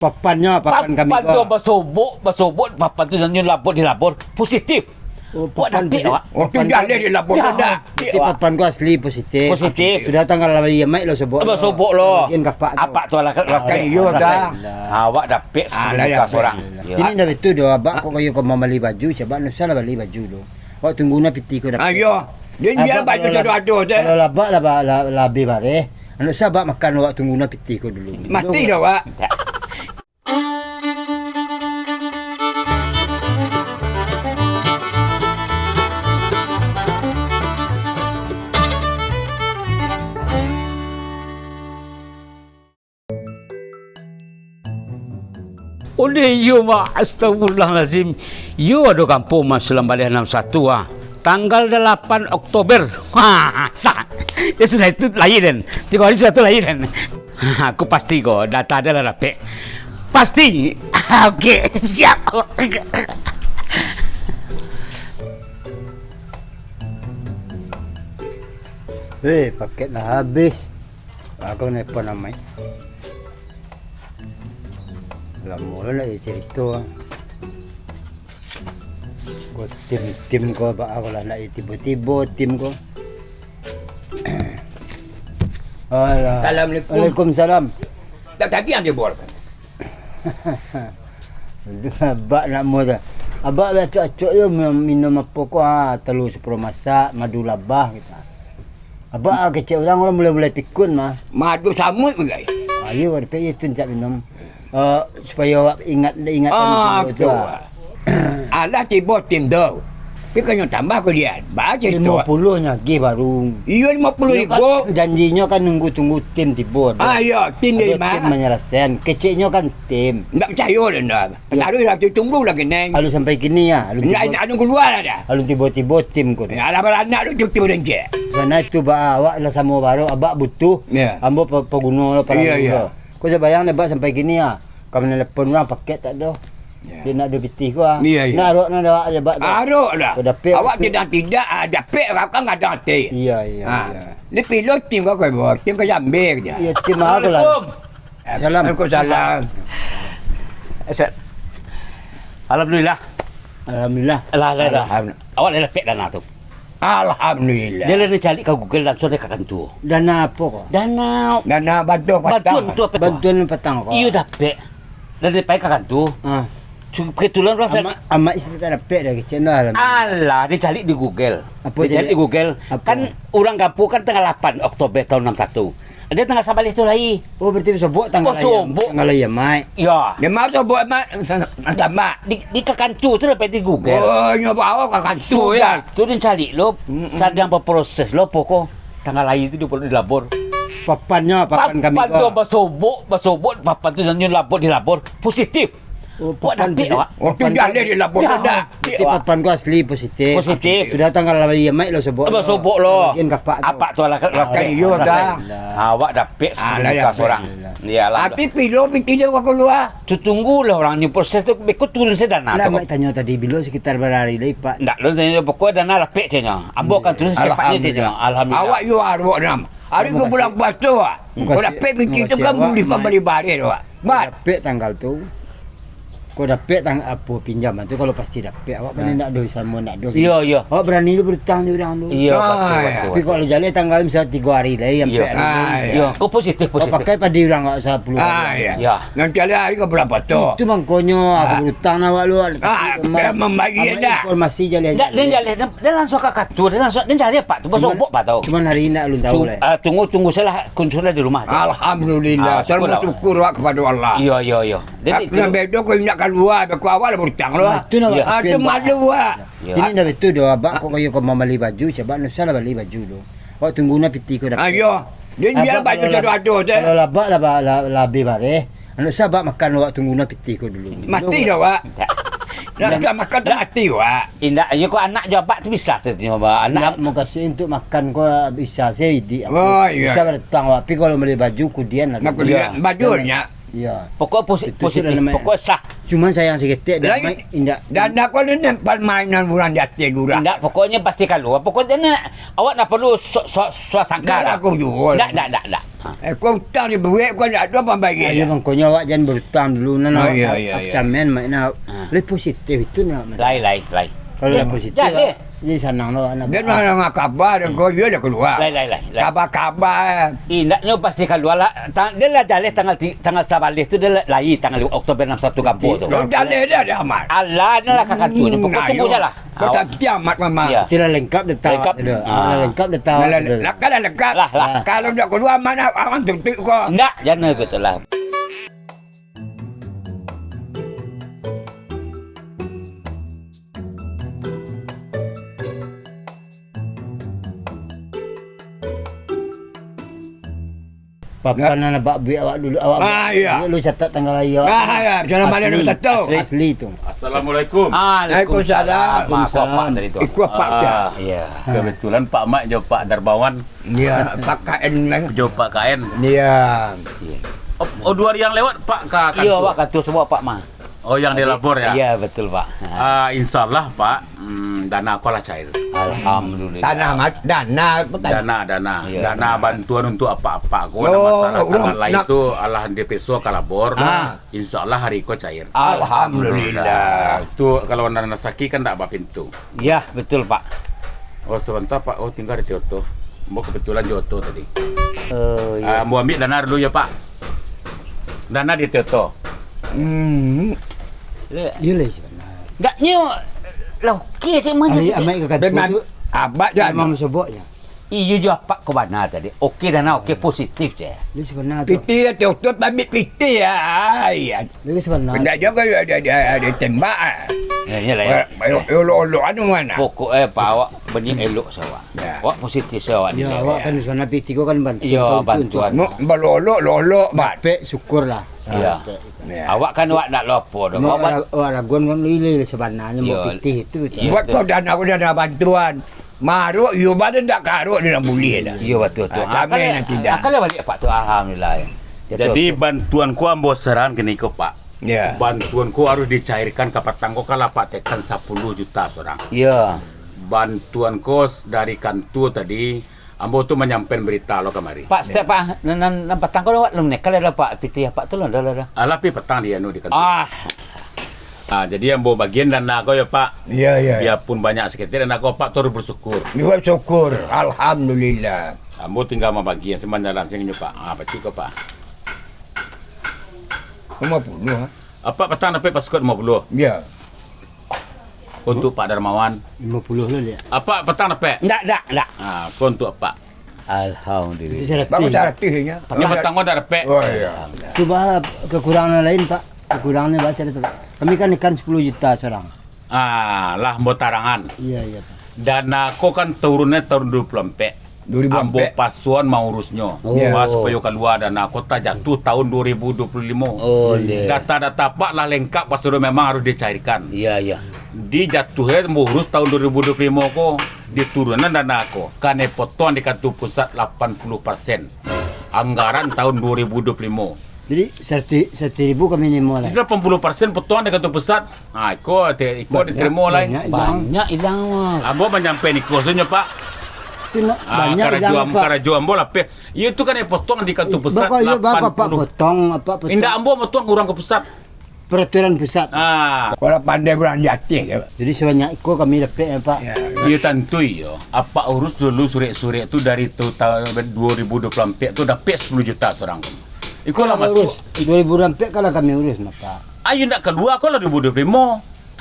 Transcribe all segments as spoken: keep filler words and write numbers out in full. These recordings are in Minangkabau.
Papannyo, papan kami ko. Papan tu basobok, basobok, papan tu nyo labor di labor. Positif. Oh, papan dapik, Wak. Oh, tu jaleh di labor tu dah. Berarti papan ko asli positif. Positif. Sudah tanggal lapan Mei lo sobok. Basobok lo. Bagian kapak tu. Apak tu lah, kan iyo dah. Awak dapik sepuluh juta surang. Kini dah betul dah, abak kok kayo ko mambali baju, sabab ndak usah lah bali baju tu. Awak tunggu na pitih ko dapik. Ayo. Dia baju tu ado-ado je. Kalau labak lah, lah, lah abih bareh. Ndak usah abak makan, awak tunggu na pitih ko dulu. Mati dah, Wak. Ondeh iyo, Mak. Astagfirullahalazim. Iyo, ado kampuang, Mak, Sulam Baleh anam satu, ah. Tanggal dalapan Oktober. Ha, sah. Ya sudah, itu lahia den. Tigo hari sudah tu lahia den. Ha, aku pasti ko, data dia lah dapek. Pasti. Oke, siap. Weh, paket lah habis. Aku nelpon Amai. Lamo lah nak carito. Ko tim-tim ko, baa ko lah nak tibo-tibo tim ko. Alah. Assalamualaikum. Waalaikumsalam. Dah tadi yang dia buat. Aduh, abak nak mua tu. Abak acok-acok je minum, minum apo ko, ah, talua saparuah masak, madu labah gitu. Abak, ah, kecek urang, urang mulai-mulai pikun mah. Madu samuik bagai. Ah, iyo, dapek iyo tu nak minum. Eh, supayo awak ingat, ingat Ah, tu, betul. Ah. Alah tibo tim tu. Tapi kanyo tambah ko dia. Baca tu. Limo puluah nyo agiah baru. Iyo, limo puluah ribu. Iyo kan, janjinyo kan nunggu-tunggu tim tibo tu. Ah, iyo, tim dari mana? Tim manyarasaian. Keceknyo kan tim. Ndak picayo dah, ndak. Iyo. Taruih lah tu, tunggu lah keneng. Alun sampai kini ya, alun tibo. Ndak, alun kalua lah dah. Alun tibo-tibo tim ko. Ya, alah baranak tu, tibo-tibo dencek. Sana itu ba awak lah samo baro, abak butuh. Ya. Ambo pe-, paguno lo, parandu lo. Iyo, iyo. Ko sabayang dek abak sampai kini ah. Ka manelepon urang, paket tak ado. Ya. Dek nak ado pitih ko ah. Iyo, iyo. Nak arok nak ado abak tu. Arok lah. Ko dapek awak tu. Tidak-tidak, ah, dapek urang kan gadang ati. Iyo, iyo, iyo. Ni pilo tim ko, ko, tim ko jambe je. Iyo, tim awak tu lah. Assalamualaikum. Salam. Waalaikumsalam. Alhamdulillah. Alhamdulillah. Alah, alah, alah. Alhamdulillah. Awak lah dapek dana tu. Alhamdulillah. Dia lah dicari ka Google, langsung dia ka kantua. Dana apo ko? Dana bantuan patang. Bantuan tu apo? Bantuan patang ko. Iyo, dapek. Lah dia pai ka kantua. Ah. Kebetulan urang sa- Amak, amak isi tak dapek dah, kecek dah lah. Alah, dia cari di Google. Apo dia cari di Google. Apo? Kan urang kampuang kan tanggal lapan Oktober tahun enam satu. Dia tanggal sabaleh tu lahia. Oh, berarti basobok tanggal lahia. Basobok. Tanggal lahia, Mak. Ya. Dia mau sobok, Mak, sa-, sa-, tambah. Di, di ka kantua tu dapek di Google. Oh, nyo bawa ka kantua, ya. Sudah tu dia cari lo, sadang baproses lo, pokok tanggal lahia tu di, di labor. Papannyo, papan kami ko. Papan tu basobok, basobok, papan tu nyo labor di labor. Positif. Oh, papan tu. Awak dapek, awak. Oh, tu jaleh di labor tu dah. Berarti papan ko asli positif. Positif. Sudah tanggal lahia, Mak, lo sobok lo. Basobok lo. Bagian kapak tu. Apak tu lah, kan iyo dah. Awak dapek sepuluh juta surang. Alhamdulillah. Ya, alhamdulillah. Tapi pilo pitih dia awak kalua. Tu tunggulah urang nyo proses tu, beko turun sadana tu. Mak tanyo tadi, bilo sekitar bara hari lai, Pak? Ndak, lo tanyo pokok dana dapek, caknyo. Ambo akan turun sacepatnyo, caknyo. Alhamdulillah. Alhamdulillah. Awak yo arok nam. Hari ko bulan puaso, ah. Ko dapek pitih tu kan buliah mambali bareh tu, ah. Mat. Dapek tanggal tu. Ko dapek tang-, apo, pinjaman tu, kalau pasti dapek. Awak kan ndak ado samo, ndak ado. Iyo, iyo. Awak barani tu berutang di urang tu. Iyo, betul, betul. Tapi kalau jaleh tanggal misal tigo hari lai, ampek hari lai. Iyo, ko positif, positif. Awak pakai padi urang awak sapuluh hari. Iyo. Nanti alih hari ko bulan puaso. Itu mangkonyo aku berutang awak lu. Ah, mambayia dah. Informasi jaleh. Ndak, den jaleh, den, den langsung ka kantua, den langsung, den cari apak tu, basobok apak tu. Cuman hari ini alun tahu lai. Tunggu, tunggu salah kunsulah di rumah tu. Alhamdulillah. Syukur lah. Syukur awak kapado Allah. Iyo, iyo, iyo. Jadi, tapi nan bedo ko indak kalua, beko awak lah berutang lo. Ah, tu malu awak. Iyo. Kini dah betul doh, abak kok kayo ko mambali baju, sabab ndak usah lah bali baju tu. Awak tunggu na pitih ko dapek. Ayo. Dia biar baju tu ado-ado je. Kalau labak lah, lah, lah abih bareh. Ndak usah abak makan, awak tunggu na pitih ko dulu. Mati dah, Wak. Ndak usah makan tu mati, Wak. Indak, iyo ko anak jo abak tu bisa tu, nyo, Wak. Anak. Indak, mukasuik untuak makan ko bisa se idik aku. Oh, iyo. Bisa berutang, Wak. Tapi kalau bali baju, kudian lah. Nah, kudian. Baju nyo. Iyo. Pokok posi-, Itu sudah positif, namanya. Pokok sah. Cuma sayang saketek, dah Lagi, mai indak. Dan aku ni nampak mainan urang di ateh lurah. Indak, pokoknyo pasti kalua. Pokoknyo awak ndak paralu so-, so-, suasangka Ndak lah. aku jual. Ndak, ndak, ndak, ndak. Ha. Eh, kau utang dibuek, kau ndak ada pambayar. Ayo, mangkonyo awak jan berutang dulu, nah, Oh, nah, iyo, iyo, iyo. Camen, mak, nah, Ah. Lai positif itu, nah, Mas. Lai, lai, lai. Kalau Iyo. positif, Jaleh. Jadi sanang lo, anak Dan buah. Mana kaba, dan kau dia dah kalua. Lai, lai, lai, lai. Kaba-kaba. Indaknyo pasti kalua lah. Ta-, dia lah jaleh tanggal ti-, tanggal sabaleh tu, dia lah, lai tanggal Oktober enam satu kampo tu. Lo jaleh dia, dia amat. Alah, dia lah kakantunyo. Pokok Hmm, tunggu ayo. salah. Kau Awak. tak kiamat, Mama. Iya. Itulah lengkap dah tahu Lengkap. sudah. Ah. Itulah lengkap dah tahu Nah, lah, sudah. lah, kan dah lengkap. Lah, lah. Kalau dah kalua, mana awak tutup kau? Ndak, jangan begitu lah. Papan Nah. nan abak buek awak dulu, awak Ah, buek. iya. Lu catat tanggal lahir awak. Ah, iya. Jangan malu Asli, nak tahu. asli. Asli tu. Assalamualaikum. Waalaikumsalam. Waalaikumsalam. Maaf, Pak, tadi tu. Ikut Pak Ah, dia. iya. Kebetulan Pak Mak jo Pak Darmawan. Iya, Pak K N lah. Jo Pak K N. Iya. Iya. Oh, oh, dua hari yang lewat, Pak, ka Iyo, kantor? awak kantor semua, Pak Mak. Oh, yang dia lapor, ya? Iya, betul, Pak. Ah, insya Allah, Pak, mm, dana ko lah cair. Alhamdulillah. Tanah mat-, dana, apa tadi? Dana, dana. Iya, Dana dana. bantuan untuk apak-apak ko, Oh, ada masalah urang tanggal lahir nak tu, alah dipeso ka labor. Ah. Insya Allah hari ko cair. Alhamdulillah. Alhamdulillah. Tu kalau nan sakik kan ndak bapintu. Iya, betul, Pak. Oh, sebentar, Pak. Oh, tinggal di Tioto. Ambo kebetulan di oto tadi. Oh, iya. Ah, ambo ambiak dana dulu ya, Pak. Dana di Tioto. Hmm. Iya lah, sebenarnyo. Ndak, nyo lah oke cek mah Ari, cek. Amai ka kantor Memang tu, abak jan. memang masobok je. Iyo jo apak ko bana tadi. Oke dana, oke positif je. Ini sebenarnyo tu. Piti lah Tioto, ambiak piti ya. Ai, ai. Jadi sebenarnyo. Benda jago ada, ada, ada tembak, ah. Ya, iyalah, ya. Olok-olok anu mana? Pokok, eh, Pak, awak bani elok sawa. Ya. Awak positif sawa Ya, nilai, awak ya. kan sebenarnyo P tiga kan bantuan Iya, tahun tu bantuan. untuk Mu-, balolok-lolok, Bat. Pek syukur lah. Iya. Pek. Ya. Awak kan awak ndak lopo doh. Cuma Awak awak, awak raguan kan lilih sebenarnyo mau Iya. pitih itu, gitu. Iya, Buat betul. kau dana, aku dana bantuan. Maruk, iyo, badan ndak karuk, dia nak bulih dah. Iyo, betul tu. Ah, Ah, kami kalau, nanti dah. ah, kalau balik Pak tu, alhamdulillah, ya. Ya, Jadi, betul, betul. bantuan ko ambo sarahan kini ko, Pak. Ya. Bantuan ko harus dicairkan ka patang ko, kalau Pak tekan sapuluh juta surang. Ya. Bantuan ko s-, dari kantor tadi, ambo tu manyampaian berita lo kamari. Pak, setiap Pak, nan, nan, nan patang ko awak lum nekal dah, Pak. Pitih Pak tu lah, dah, dah, dah. Alah, pi patang di anu di kantor. Ah. Ah, jadi ambo bagian dana ko ya, Pak. Iya, iya. Biarpun banyak saketek, dana ko Pak tu harus bersyukur. Juga syukur. Alhamdulillah. Ambo tinggal mambagian, semanjalan sing nyo, Pak. Ah, pacik ko, Pak. Lima puluh, ha? Apak patang dapek paskot lima puluh. Iya. Untuk Pak Darmawan. Lima puluh lah dia. Apak patang dapek? Ndak, ndak, ndak. Ah, ko untuk Apak. Alhamdulillah. Itu saratus. Bagus saratus nya. Nyo patang ko ndak dapek. Oh, iya. Cuba kekurangan lain, Pak. Kekurangannya bahasa itu, Pak. Kami kan ikan sepuluh juta seorang. Ah, lah ambo tarangan. Iya, iya, Pak. Dana ko kan turunnyo tahun dua ribu ampek. Dua ribu ampek. Ambo pasuan maurusnyo. Oh. Pas supayo kalua dana ko tajatuh tahun dua ribu dua puluh limo. Oh, iya. Data-data Pak lah lengkap, pas tu memang harus dicairkan. Iya, iya. Dijatuhkan ambo urus tahun dua ribu dua puluh limo ko, diturunan dana ko. Kanai potong di kantor pusat lapan puluh persen. Anggaran tahun dua ribu dua puluh limo. Jadi, saratus, saratus ribu kami nimo lah. Itu lapan puluh persen potongan dari kantor pusat. Ha, iko, te-, iko Banyak, diterima lain. banyak ilang. Banyak ilang, Mak. Ambo manyampaian iko sajo, Pak. Itu nak Ah, banyak karajo ilang, am-, Pak. karajo ambo lapeh. Iyo tu kan yang potong di kantor Is, pusat bakal iyo, bakal, Pak, lapan puluh. potong, apa, potong. Indak ambo potong urang ka pusat. Peraturan pusat. Ah. Kalau pandai urang di ateh tu. Jadi sebanyak iko kami dapek, ya, Pak. Ya. Iyo, tantu iyo. Apak urus dulu surek-surek tu dari tu tahun dua ribu dua puluh ampek tu dapek sepuluh juta surang. Iko lah Kalau masuk. urus, dua ribu dua puluh ampek kalau kami urus, maka. Ayo ndak kalua ko lah dua ribu dua puluh limo.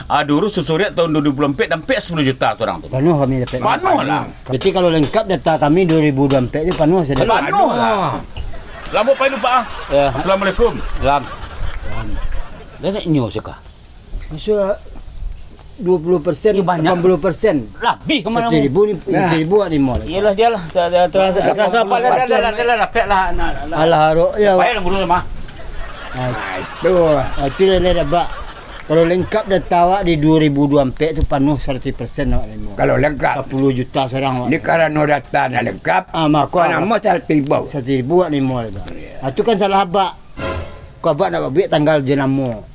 Ah, diurus susurek tahun dua ribu dua puluh ampek, dampek sepuluh juta tu urang tu. Panuh kami dapek. Panuh lah. Berarti kalau lengkap data kami dua ribu dua puluh ampek tu panuh sudah. Panuh lah. Lamo pai lupa ah. Ya. Assalamualaikum. Salam. Dah nak nyo suka. Masuk dua puluh persen, Ih, banyak. lapan puluh persen. Labih kemana Satu ribu ni, Nah. satu ribu awak terima lagi. Iyalah, iyalah. Sa-, sa-, terasa, terasa, apa, dah, dah, dah, dah, dah, dah, dah, dah, dah, dah. Alah, arok, ya, Payah Wak. lah ngurus mah. Ah, Ah, itu. Ah, itu dia, dia dah, Bak. Kalau lengkap data awak di dua ribu dua ampek tu panuh saratus persen awak terima. Kalau lengkap. Sapuluh juta surang awak. Ni karano data nak lengkap, Ah, mako, mana awak mau saratus ribu? saratus ribu awak terima itu. Iya. Ah, tu kan salah abak. Kau abak nak babuek tanggal jo namo.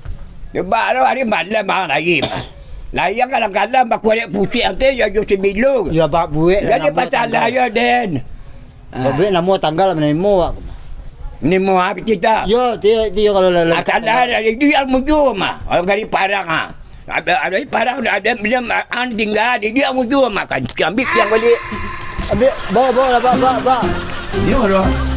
Yo, bak lo, ari malam ah, lahia. Lahia kalam-kalam, bakuarek putik ante, yo, jo semilo. Yo, abak buek lah. Jadi namo, pasalah tanggal. Yo, Den. Ah. Babuek namo tanggal manimo, wak. Nimo ah, piti ta? Yo, tiyo, tiyo kalau lah, lah. Asalah dari duit ang mujua mah. Orang kari parang ah. Ada, ada parang, ada, ada, bila ang tinggal, di duit ang mujua mah kan. Ambil tiang balik. Ambil, bawa, bawa lah, bawa, bawa, bawa. Yo, lo.